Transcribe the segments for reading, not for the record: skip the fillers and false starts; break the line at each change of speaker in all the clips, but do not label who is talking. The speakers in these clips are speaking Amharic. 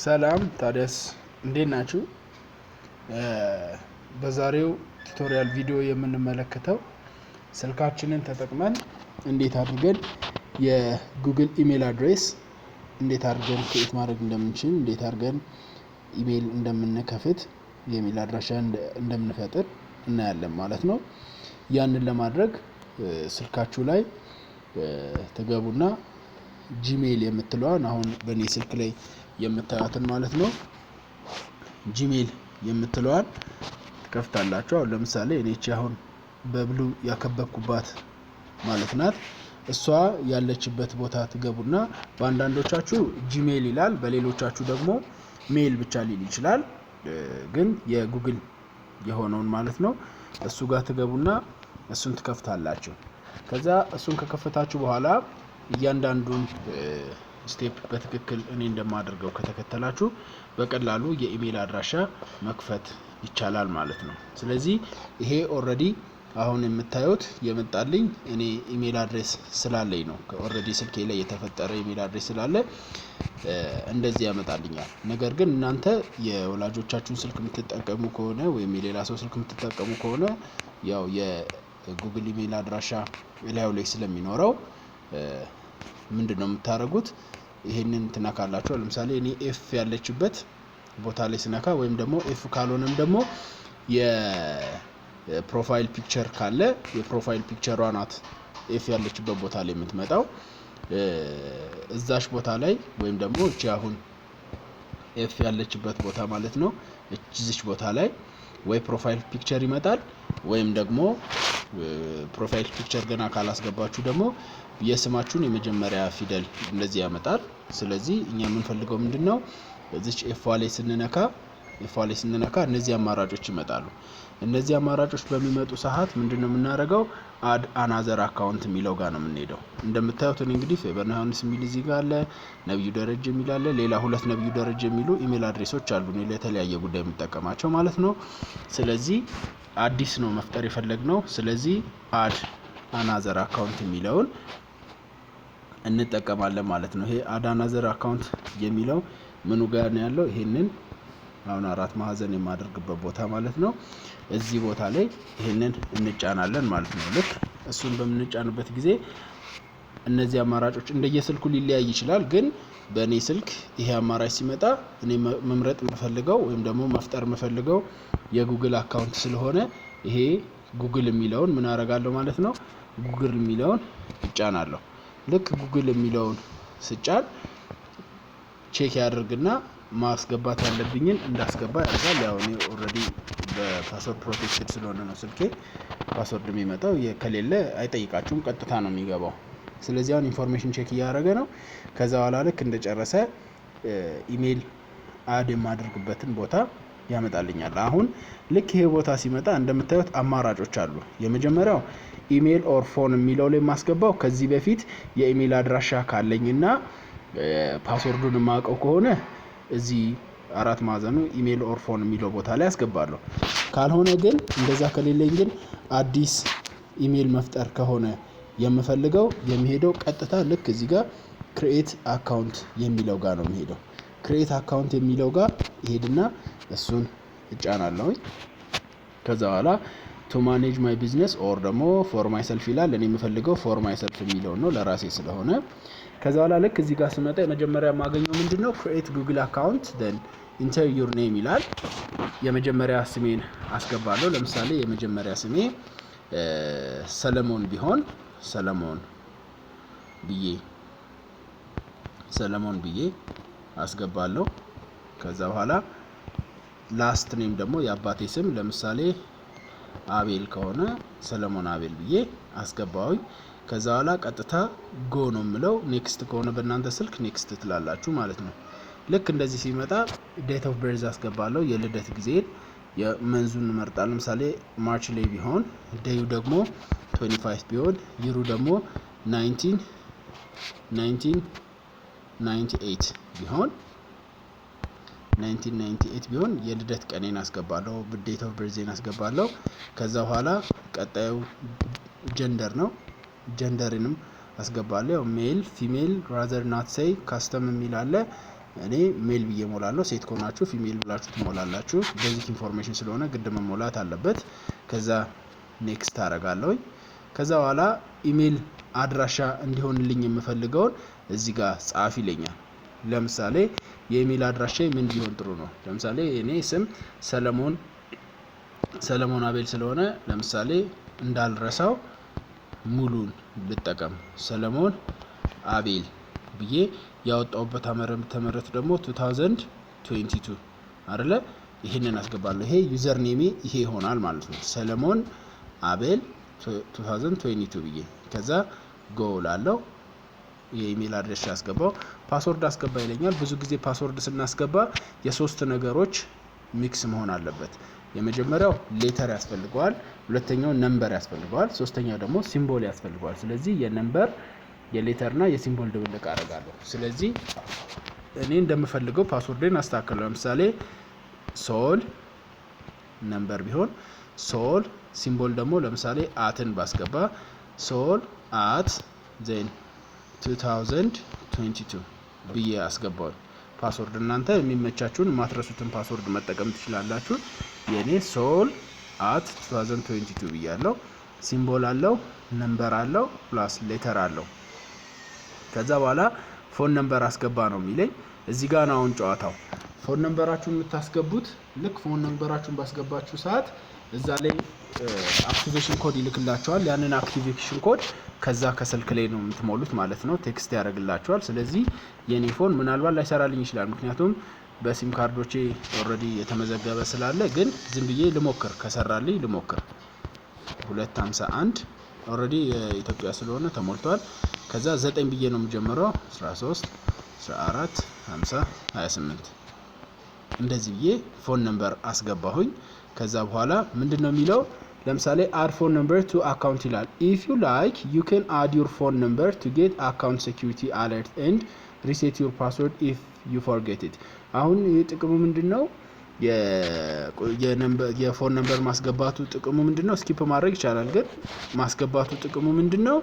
ሰላም ታዲያስ እንዴት ናችሁ? በዛሬው tutorial ቪዲዮ የምንመለከተው ስልካችንን ተጠቅመን እንዴት አድርገን የ Google email address እንዴት አድርገን create ማድረግ እንደምንችል፣ እንዴት አድርገን ኢሜል እንደምንከፍት፣ የኢሜል አድራሻ እንደምንፈጥር እናያለን ማለት ነው። ያንን ለማድረግ ስልካችሁ ላይ ትገቡና Gmail የምትለዋን፣ አሁን በእኔ ስልክ ላይ የምታዩትን ማለት ነው፣ Gmail የምትለዋን ትከፍታላችሁ። አሁን ለምሳሌ እኔ እቺ አሁን በ blue ያከበብኩባት ማለት ናት። እሷ ያለችበት ቦታ ትገቡና በአንዳንዶቻችሁ Gmail ይላል፣ በሌሎቻችሁ ደግሞ mail ብቻ ሊል ይችላል። ግን የጉግል የሆነውን ማለት ነው። እሱ ጋር ትገቡና እሱን ትከፍታላችሁ። ከዛ እሱን ከከፈታችሁ በኋላ እያንዳንዱን step በትክክል እኔ እንደማደርገው ከተከተላችሁ በቀላሉ የኢሜል አድራሻ መክፈት ይቻላል ማለት ነው። ስለዚህ ይሄ already አሁን የምታዩት የመጣልኝ እኔ email address ስላለኝ ነው። Already ስልኬ ላይ የተፈጠረ email address ስላለ እንደዚህ ያመጣልኛል። ነገር ግን እናንተ የወላጆቻችሁን ስልክ የምትጠቀሙ ከሆነ ወይም የሌላ ሰው ስልክ የምትጠቀሙ ከሆነ ያው የ Google email አድራሻ እላዩ ላይ ስለሚኖረው ምንድን ነው የምታደርጉት? ይሄንን ትነካላችሁ። ለምሳሌ እኔ F ያለችበት ቦታ ላይ ስነካ ወይም ደግሞ F ካልሆነም ደግሞ የ profile picture ካለ የ profile picture ሯ ናት F ያለችበት ቦታ ላይ የምትመጣው። እዛሽ ቦታ ላይ ወይም ደግሞ እቺ አሁን F ያለችበት ቦታ ማለት ነው። እዚች ቦታ ላይ ወይ profile picture ይመጣል ወይም ደግሞ profile picture ገና ካላስገባችሁ ደግሞ የስማችሁን የመጀመሪያ ፊደል እንደዚህ ያመጣል። ስለዚህ እኛ የምንፈልገው ምንድን ነው? እዚች F ላይ ስንነካ፣ F ላይ ስንነካ እነዚህ አማራጮች ይመጣሉ። እነዚህ አማራጮች በሚመጡ ሰዓት ምንድን ነው የምናደርገው? Add another account የሚለው ጋር ነው የምንሄደው። እንደምታዩት እኔ እንግዲህ ፌቨን ዮሐንስ የሚል እዚህ ጋር አለ፣ ነብዩ ደረጀ የሚል አለ። ሌላ ሁለት ነብዩ ደረጀ የሚሉ email address ኦች አሉ፣ እኔ ለተለያየ ጉዳይ የምጠቀማቸው ማለት ነው። ስለዚህ አዲስ ነው መፍጠር የፈለግነው። ስለዚህ add another account የሚለውን እንጠቀማለን ማለት ነው። ይሄ add another account የሚለው ምኑ ጋር ነው ያለው? ይሄንን አሁን አራት ማዕዘን የማደርግበት ቦታ ማለት ነው። እዚህ ቦታ ላይ ይሄንን እንጫናለን ማለት ነው። ልክ እሱን በምንጫንበት ጊዜ እነዚህ አማራጮች እንደየስልኩ ሊለያይ ይችላል። ግን በእኔ ስልክ ይሄ አማራጭ ሲመጣ እኔ መምረጥ የምፈልገው ወይም ደግሞ መፍጠር የምፈልገው የ Google account ስለሆነ ይሄ ጉግል የሚለውን ምን አደርጋለሁ ማለት ነው? ጉግል የሚለውን እጫናለሁ። ልክ ጉግል የሚለውን ስጫን check ያደርግና ማስገባት ያለብኝን እንዳስገባ ያደርጋል። ያው እኔ already በ password protected ስለሆነ ነው ስልኬ password የሚመጣው፣ ከሌለ አይጠይቃችሁም፣ ቀጥታ ነው የሚገባው። ስለዚህ አሁን information check እያደረገ ነው። ከዛ በኋላ ልክ እንደጨረሰ email add የማደርግበትን ቦታ ያመጣልኛል። አሁን ልክ ይሄ ቦታ ሲመጣ እንደምታዩት አማራጮች አሉ። የመጀመሪያው email or phone የሚለው ላይ የማስገባው ከዚህ በፊት የኢሜል አድራሻ ካለኝና password ኡን የማውቀው ከሆነ እዚህ አራት ማዕዘኑ email or phone የሚለው ቦታ ላይ አስገባለሁ። ካልሆነ ግን፣ እንደዛ ከሌለኝ ግን፣ አዲስ ኢሜል መፍጠር ከሆነ የምፈልገው የሚሄደው ቀጥታ ልክ እዚህ ጋር create account የሚለው ጋር ነው የሚሄደው። Create account የሚለው ጋር ይሄድና እሱን እጫናለሁኝ። ከዛ በኋላ to manage my business or ደግሞ for myself ይላል። እኔ የምፈልገው for myself የሚለውን ነው ለራሴ ስለሆነ። ከዛ በኋላ ልክ እዚህ ጋር ስመጣ የመጀመሪያ የማገኘው ምንድን ነው? Create Google account, then enter your name ይላል። የመጀመሪያ ስሜን አስገባለሁ። ለምሳሌ የመጀመሪያ ስሜ ሰለሞን ቢሆን ሰለሞን ብዬ አስገባለሁ። ከዛ በኋላ last name ደግሞ የአባቴ ስም ለምሳሌ አቤል ከሆነ ሰለሞን አቤል ብዬ አስገባሁኝ። ከዛ በኋላ ቀጥታ go ነው የምለው። Next ከሆነ በእናንተ ስልክ next ትላላችሁ ማለት ነው። ልክ እንደዚህ ሲመጣ date of birth አስገባለሁ። የልደት ጊዜን የ month ኡን እንመርጣለን። ለምሳሌ March ላይ ቢሆን፣ day ኡ ደግሞ 25 ቢሆን፣ year ኡ ደግሞ 1998 ቢሆን፣ 1998 ቢሆን የልደት ቀኔን አስገባለሁ። Date of birth ኤን አስገባለሁ። ከዛ በኋላ ቀጣዩ gender ነው። Gender ንም አስገባለሁ። ያው male፣ female፣ rather not say፣ custom የሚል አለ። እኔ male ብዬ ሞላለሁ። ሴት ከሆናችሁ female ብላችሁ ትሞላላችሁ። Basic information ስለሆነ ግድ መሞላት አለበት። ከዛ next አረጋለሁኝ። ከዛ በኋላ ኢሜል አድራሻ እንዲሆንልኝ የምፈልገውን እዚህ ጋር ጻፍ ይለኛል። ለምሳሌ የኢሜል አድራሻ ምን ቢሆን ጥሩ ነው? ለምሳሌ እኔ ስም ሰለሞን አቤል ስለሆነ ለምሳሌ እንዳልረሳው ሙሉን ልጠቀም፣ ሰለሞን አቤል ብዬ፣ ያወጣሁበት ዓመተ ምህረት ደግሞ 2022 አይደለ? ይህንን አስገባለሁ። ይሄ username ኤ ይሄ ይሆናል ማለት ነው። ሰለሞን አቤል 2022 ብዬ ከዛ go እላለሁ። የኢሜል address ያስገባው፣ password አስገባ ይለኛል። ብዙ ጊዜ password ስናስገባ የሶስት ነገሮች mix መሆን አለበት። የመጀመሪያው letter ያስፈልገዋል፣ ሁለተኛው number ያስፈልገዋል፣ ሶስተኛው ደግሞ symbol ያስፈልገዋል። ስለዚህ የ number፣ የ letter እና የ symbol ድብልቅ አደርጋለሁ። ስለዚህ እኔ እንደምፈልገው password ኤን አስተካክላለሁ። ለምሳሌ ሶል number ቢሆን፣ ሶል symbol ደግሞ ለምሳሌ at ን ባስገባ፣ ሶል at then 2022 ብዬ አስገባው password። እናንተ የሚመቻችሁን የማትረሱትን password መጠቀም ትችላላችሁ። የእኔ ሶል at 2022 ብያለሁ። Symbol አለው፣ number አለው፣ plus letter አለው። ከዛ በኋላ phone number አስገባ ነው የሚለኝ። እዚህ ጋር ነው አሁን ጨዋታው። Phone number ኣችሁን የምታስገቡት ልክ phone number ኣችሁን ባስገባችሁ ሰዓት እዛ ላይ activation code ይልክላችኋል። ያንን activation code ከዛ ከስልክ ላይ ነው የምትሞሉት ማለት ነው። Text ያደርግላችኋል። ስለዚህ የኔ phone ምናልባት ላይሰራልኝ ይችላል፣ ምክንያቱም በሲም ካርዶቼ already የተመዘገበ ስላለ። ግን ዝም ብዬ ልሞክር፣ ከሰራልኝ ልሞክር። 251 already የኢትዮጵያ ስለሆነ ተሞልቷል። ከዛ 9 ብዬ ነው የምጀምረው፣ 13፣ 14፣ 50፣ 28 እንደዚህ ብዬ phone number አስገባሁኝ። ከዛ በኋላ ምንድን ነው የሚለው? ለምሳሌ "Add phone number to account" ይላል። "If you like, you can add your phone number to get account security alert and reset your password if you forget it።" አሁን ይህ ጥቅሙ ምንድን ነው? የ phone number ማስገባቱ ጥቅሙ ምንድን ነው? Skip ማድረግ ይቻላል፣ ግን ማስገባቱ ጥቅሙ ምንድን ነው?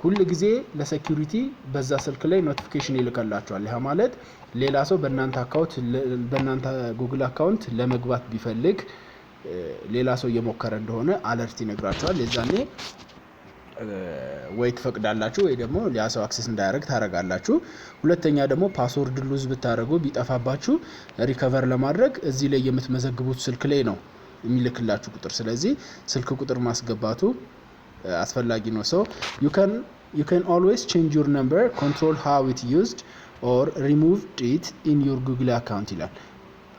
ሁል ጊዜ ለ security በዛ ስልክ ላይ notification ይልከላችኋል። ያ ማለት ሌላ ሰው በእናንተ account፣ በእናንተ Google account ለመግባት ቢፈልግ ሌላ ሰው እየሞከረ እንደሆነ alert ይነግራችኋል። የዛኔ ወይ ትፈቅዳላችሁ ወይ ደግሞ ያ ሰው access እንዳያደርግ ታደርጋላችሁ። ሁለተኛ ደግሞ password lose ብታደርጉ፣ ቢጠፋባችሁ recover ለማድረግ እዚህ ላይ የምትመዘግቡት ስልክ ላይ ነው የሚልክላችሁ ቁጥር። ስለዚህ ስልክ ቁጥር ማስገባቱ አስፈላጊ ነው። ሶ ዩ ካን ኦልዌይስ ቼንጅ ዩር ነምበር፣ ኮንትሮል ሃው ኢት ዩዝድ ኦር ሪሙቭ ኢት ኢን ዩር ጉግል አካውንት ይላል።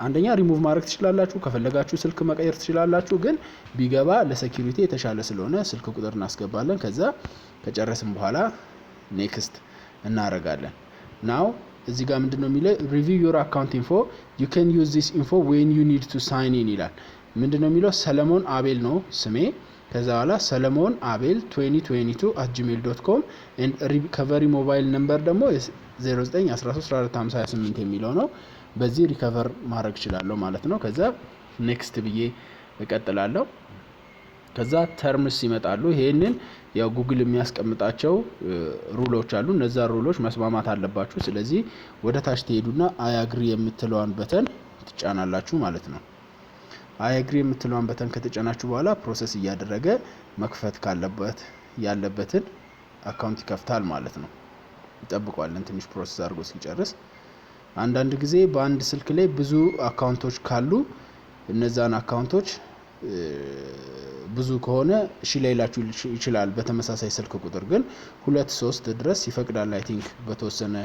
አንደኛ ሪሙቭ ማድረግ ትችላላችሁ፣ ከፈለጋችሁ ስልክ መቀየር ትችላላችሁ። ግን ቢገባ ለ security የተሻለ ስለሆነ ስልክ ቁጥር እናስገባለን። ከዛ ከጨረስን በኋላ next እናረጋለን። Now እዚህ ጋር ምንድን ነው የሚለው? "Review your account info. You can use this info when you need to sign in" ይላል። ምንድን ነው የሚለው? ሰለሞን አቤል ነው ስሜ። ከዛ በኋላ ሰለሞን አቤል 2022@gmail.com and recovery mobile number ደግሞ 0913145028 የሚለው ነው። በዚህ recover ማድረግ እችላለሁ ማለት ነው። ከዛ next ብዬ እቀጥላለሁ። ከዛ terms ይመጣሉ። ይሄንን ያው ጉግል የሚያስቀምጣቸው rule ኦች አሉ። እነዛ rule ኦች መስማማት አለባችሁ። ስለዚህ ወደ ታች ትሄዱና "I agree" የምትለዋን button ትጫናላችሁ ማለት ነው። "I agree" የምትለዋን button ከተጫናችሁ በኋላ process እያደረገ መክፈት ካለበት ያለበትን account ይከፍታል ማለት ነው። እንጠብቀዋለን ትንሽ process አድርጎ እስኪጨርስ። አንዳንድ ጊዜ በአንድ ስልክ ላይ ብዙ account ኦች ካሉ እነዛን account ኦች ብዙ ከሆነ እሺ ላይላችሁ ይችላል። በተመሳሳይ ስልክ ቁጥር ግን ሁለት ሶስት ድረስ ይፈቅዳል፣ I think በተወሰነ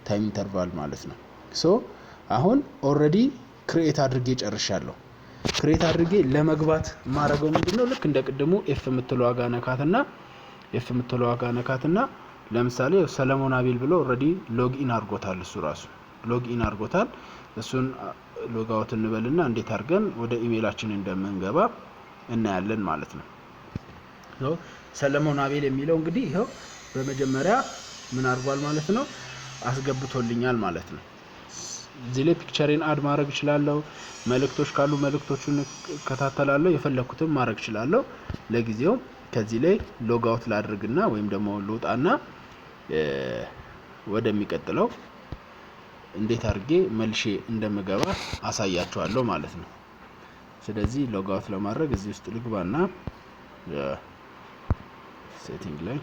time interval ማለት ነው። So አሁን already create አድርጌ ጨርሻለሁ። Create አድርጌ ለመግባት የማደርገው ምንድነው? ልክ እንደ ቅድሙ F የምትለዋ ጋ ነካትና ለምሳሌ ሰለሞን አቤል ብሎ already log in አድርጎታል። እሱ ራሱ log in አድርጎታል። እሱን log out እንበልና እንዴት አድርገን ወደ ኢሜይላችን እንደምንገባ እናያለን ማለት ነው። ሰለሞን አቤል የሚለው እንግዲህ ይኸው በመጀመሪያ ምን አድርጓል ማለት ነው፣ አስገብቶልኛል ማለት ነው። እዚህ ላይ picture ኤን add ማድረግ እችላለሁ። መልእክቶች ካሉ መልእክቶቹን እከታተላለሁ። የፈለግኩትን ማድረግ እችላለሁ። ለጊዜው ከዚህ ላይ log out ላድርግና ወይም ደግሞ ልውጣና ወደሚቀጥለው እንዴት አድርጌ መልሼ እንደምገባ አሳያችኋለሁ ማለት ነው። ስለዚህ log out ለማድረግ እዚህ ውስጥ ልግባና setting ላይ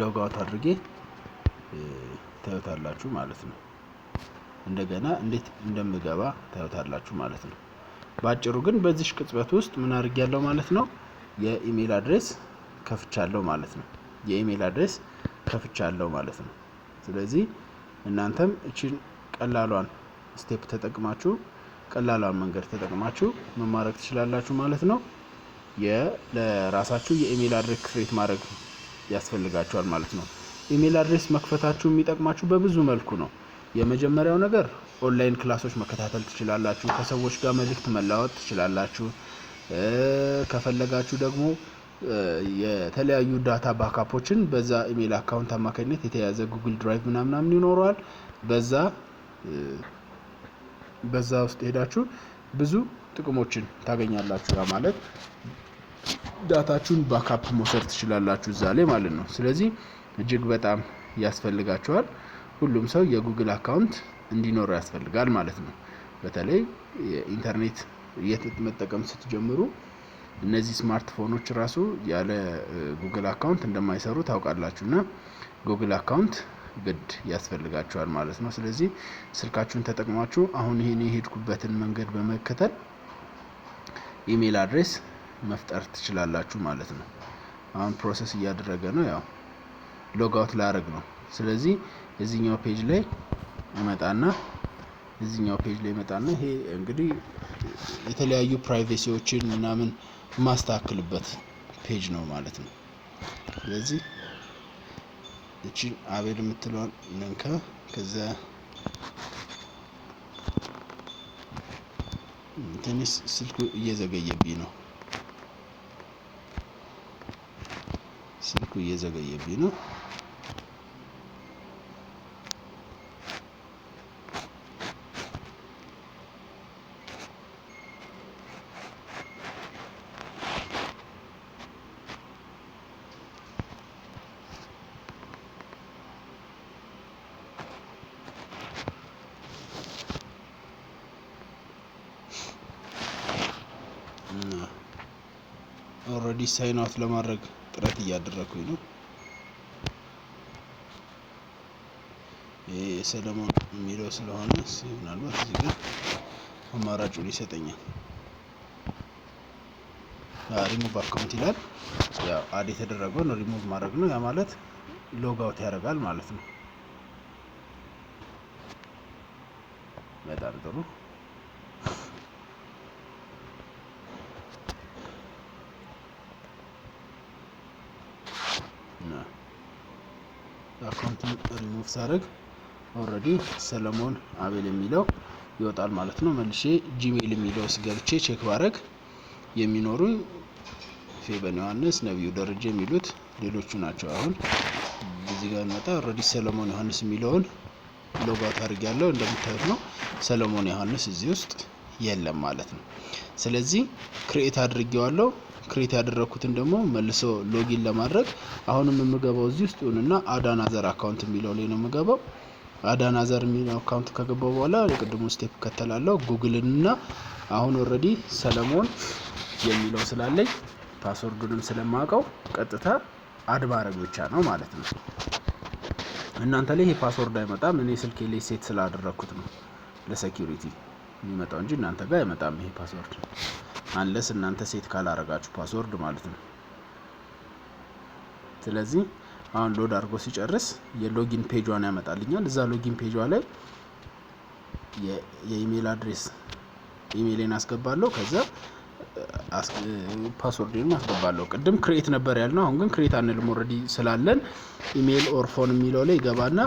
log out አድርጌ ታዩታላችሁ ማለት ነው። እንደገና እንዴት እንደምገባ ታዩታላችሁ ማለት ነው። ባጭሩ ግን በዚህ ቅጽበት ውስጥ ምን አድርጌያለሁ ማለት ነው? የ email address ከፍቻለሁ ማለት ነው። የ email address ከፍቻለሁ ማለት ነው። ስለዚህ እናንተም እቺን ቀላሏን step ተጠቅማችሁ፣ ቀላሏን መንገድ ተጠቅማችሁ ምን ማድረግ ትችላላችሁ ማለት ነው። ለራሳችሁ የ email address create ማድረግ ያስፈልጋችኋል ማለት ነው። Email address መክፈታችሁ የሚጠቅማችሁ በብዙ መልኩ ነው። የመጀመሪያው ነገር online class ኦች መከታተል ትችላላችሁ። ከሰዎች ጋር መልእክት መለዋወጥ ትችላላችሁ። ከፈለጋችሁ ደግሞ የተለያዩ data backup ኦችን በዛ email account አማካኝነት የተያዘ Google Drive ምናምን ይኖረዋል። በዛ ውስጥ ሄዳችሁ ብዙ ጥቅሞችን ታገኛላችሁ። ያ ማለት data ችሁን backup መውሰድ ትችላላችሁ እዛ ላይ ማለት ነው። ስለዚህ እጅግ በጣም ያስፈልጋችኋል። ሁሉም ሰው የ Google account እንዲኖረው ያስፈልጋል ማለት ነው። በተለይ ኢንተርኔት መጠቀም ስትጀምሩ እነዚህ ስማርትፎኖች ራሱ ያለ Google account እንደማይሰሩ ታውቃላችሁና Google account ግድ ያስፈልጋችኋል ማለት ነው። ስለዚህ ስልካችሁን ተጠቅማችሁ አሁን ይሄን የሄድኩበትን መንገድ በመከተል email address መፍጠር ትችላላችሁ ማለት ነው። አሁን process እያደረገ ነው። ያው log out ላደርግ ነው። ስለዚህ እዚህኛው page ላይ እመጣና ይሄ እንግዲህ የተለያዩ privacy ዎችን ምናምን ማስተካከልበት page ነው ማለት ነው። ስለዚህ እቺ አቤል የምትለዋን እንንካ። ከዛ ትንሽ ስልኩ እየዘገየብኝ ነው። ስልኩ እየዘገየብኝ ነው። Already sign out ለማድረግ ጥረት እያደረኩኝ ነው። ይሄ ሰለሞን የሚለው ስለሆነ ምናልባት እዚህ ጋር አማራጩን ይሰጠኛል። ሪሙቭ አካውንት ይላል። ያው add የተደረገውን ሪሙቭ ማድረግ ነው። ያ ማለት log out ያደርጋል ማለት ነው። በጣም ጥሩ። አካውንቱን ሪሙቭ ሳደርግ ኦልሬዲ ሰለሞን አቤል የሚለው ይወጣል ማለት ነው። መልሼ Gmail የሚለው ውስጥ ገብቼ check ባረግ የሚኖሩኝ ፌበን ዮሐንስ፣ ነብዩ ደረጀ የሚሉት ሌሎቹ ናቸው። አሁን እዚህ ጋር እንመጣ already ሰለሞን ዮሐንስ የሚለውን log out አድርጌያለሁ። እንደምታዩት ነው፣ ሰለሞን ዮሐንስ እዚህ ውስጥ የለም ማለት ነው። ስለዚህ create አድርጌዋለሁ። Create ያደረኩትን ደግሞ መልሶ login ለማድረግ አሁንም የምገባው እዚህ ውስጥ ይሁንና add another account የሚለው ላይ ነው የምገባው። Add another የሚለው account ከገባው በኋላ የቅድሙን step እከተላለሁ። ጉግልንና አሁን already ሰለሞን የሚለው ስላለኝ password ኡንም ስለማውቀው ቀጥታ add ማድረግ ብቻ ነው ማለት ነው። እናንተ ላይ ይሄ password አይመጣም። እኔ ስልኬ ላይ set ስላደረኩት ነው ለ security የሚመጣው እንጂ እናንተ ጋር አይመጣም ይሄ password፣ unless እናንተ set ካላረጋችሁ password ማለት ነው። ስለዚህ አሁን load አድርጎ ሲጨርስ የ login page ኧን ያመጣልኛል። እዛ login page ኧ ላይ የ email address email ኤን አስገባለሁ። ከዛ password ኤን አስገባለሁ። ቅድም create ነበር ያልነው፣ አሁን ግን create አንልም። Already ስላለን email or phone የሚለው ላይ ይገባና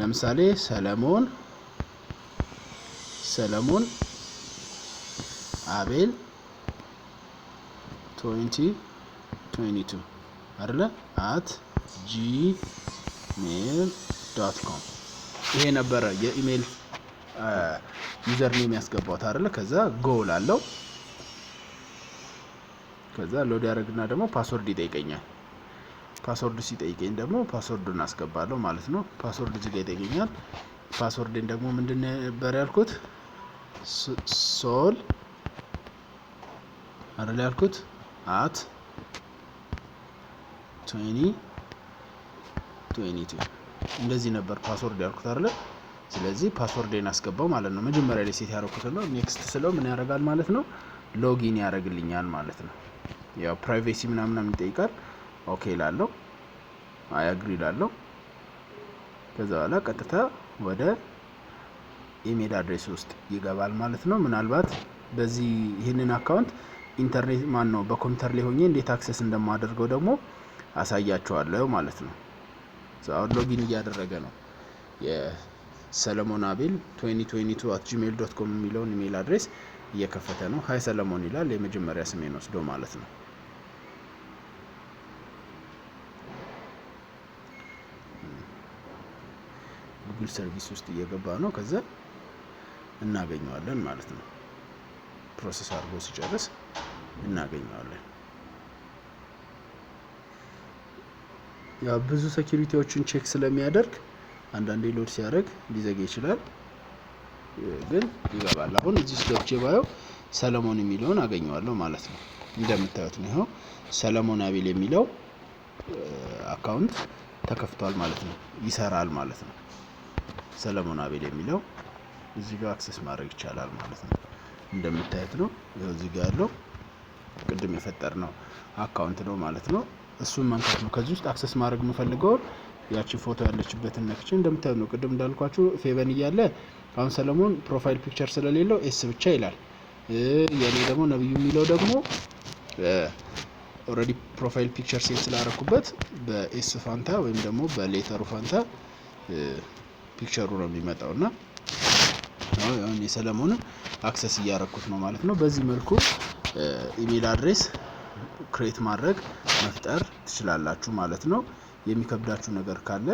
ለምሳሌ ሰለሞን አቤል 2022 አይደለ @gmail.com። ይሄ ነበረ የኢሜል Username ያስገባሁት አይደለ? ከዛ go ላለው፣ ከዛ load ያደርግና ደግሞ password ይጠይቀኛል። Password ሲጠይቀኝ ደግሞ password ኡን አስገባለሁ ማለት ነው። Password እዚህ ጋር ይጠይቀኛል። Password ን ደግሞ ምንድን ነበር ያልኩት? ሶል አይደል ያልኩት? @2022 እንደዚህ ነበር password ያልኩት አይደለ? ስለዚህ password ኤን አስገባው ማለት ነው። መጀመሪያ ላይ set ያደረኩት ነው። Next ስለው ምን ያደርጋል ማለት ነው? Login ያደርግልኛል ማለት ነው። ያው privacy ምናምን ይጠይቃል። Okay ላለው፣ I agree ላለው፣ ከዛ በኋላ ቀጥታ ወደ email address ውስጥ ይገባል ማለት ነው። ምናልባት በዚህ ይህንን account ኢንተርኔት ማን ነው በኮምፒውተር ላይ ሆኜ እንዴት access እንደማደርገው ደግሞ አሳያችኋለሁ ማለት ነው። አሁን login እያደረገ ነው። የሰለሞን አቤል 2022@gmail.com የሚለውን email address እየከፈተ ነው። Hi ሰለሞን ይላል፣ የመጀመሪያ ስሜን ወስዶ ማለት ነው። Google service ውስጥ እየገባ ነው። ከዛ እናገኘዋለን ማለት ነው። Process አድርጎ ሲጨርስ እናገኘዋለን። ያው ብዙ security ዎችን check ስለሚያደርግ አንዳንዴ load ሲያደርግ ሊዘገይ ይችላል፣ ግን ይገባል። አሁን እዚህ ውስጥ ገብቼ ባየው ሰለሞን የሚለውን አገኘዋለሁ ማለት ነው። እንደምታዩት ነው። ይኸው ሰለሞን አቤል የሚለው account ተከፍቷል ማለት ነው። ይሰራል ማለት ነው። ሰለሞን አቤል የሚለው እዚህ ጋር access ማድረግ ይቻላል ማለት ነው። እንደምታዩት ነው። ይኸው እዚህ ጋር ያለው ቅድም የፈጠርነው account ነው ማለት ነው። እሱን መንካት ነው። ከዚህ ውስጥ access ማድረግ የምፈልገውን ያቺ ፎቶ ያለችበትን ነክቼ እንደምታዩት ነው። ቅድም እንዳልኳችሁ ፌቨን እያለ አሁን ሰለሞን profile picture ስለሌለው S ብቻ ይላል። የኔ ደግሞ ነብዩ የሚለው ደግሞ already profile picture set ስላረኩበት በ S ፋንታ ወይም ደግሞ በ letter ኡ ፋንታ picture ኡ ነው የሚመጣው እና አሁን የሰለሞንን access እያረኩት ነው ማለት ነው። በዚህ መልኩ email address create ማድረግ፣ መፍጠር ትችላላችሁ ማለት ነው። የሚከብዳችሁ ነገር ካለ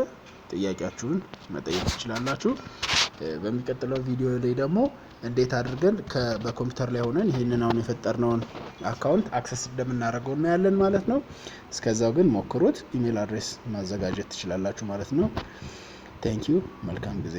ጥያቄያችሁን መጠየቅ ትችላላችሁ። በሚቀጥለው ቪዲዮ ላይ ደግሞ እንዴት አድርገን በኮምፒውተር ላይ ሆነን ይህንን አሁን የፈጠርነውን account access እንደምናደርገው እናያለን ማለት ነው። እስከዛው ግን ሞክሩት። Email address ማዘጋጀት ትችላላችሁ ማለት ነው። Thank you። መልካም ጊዜ።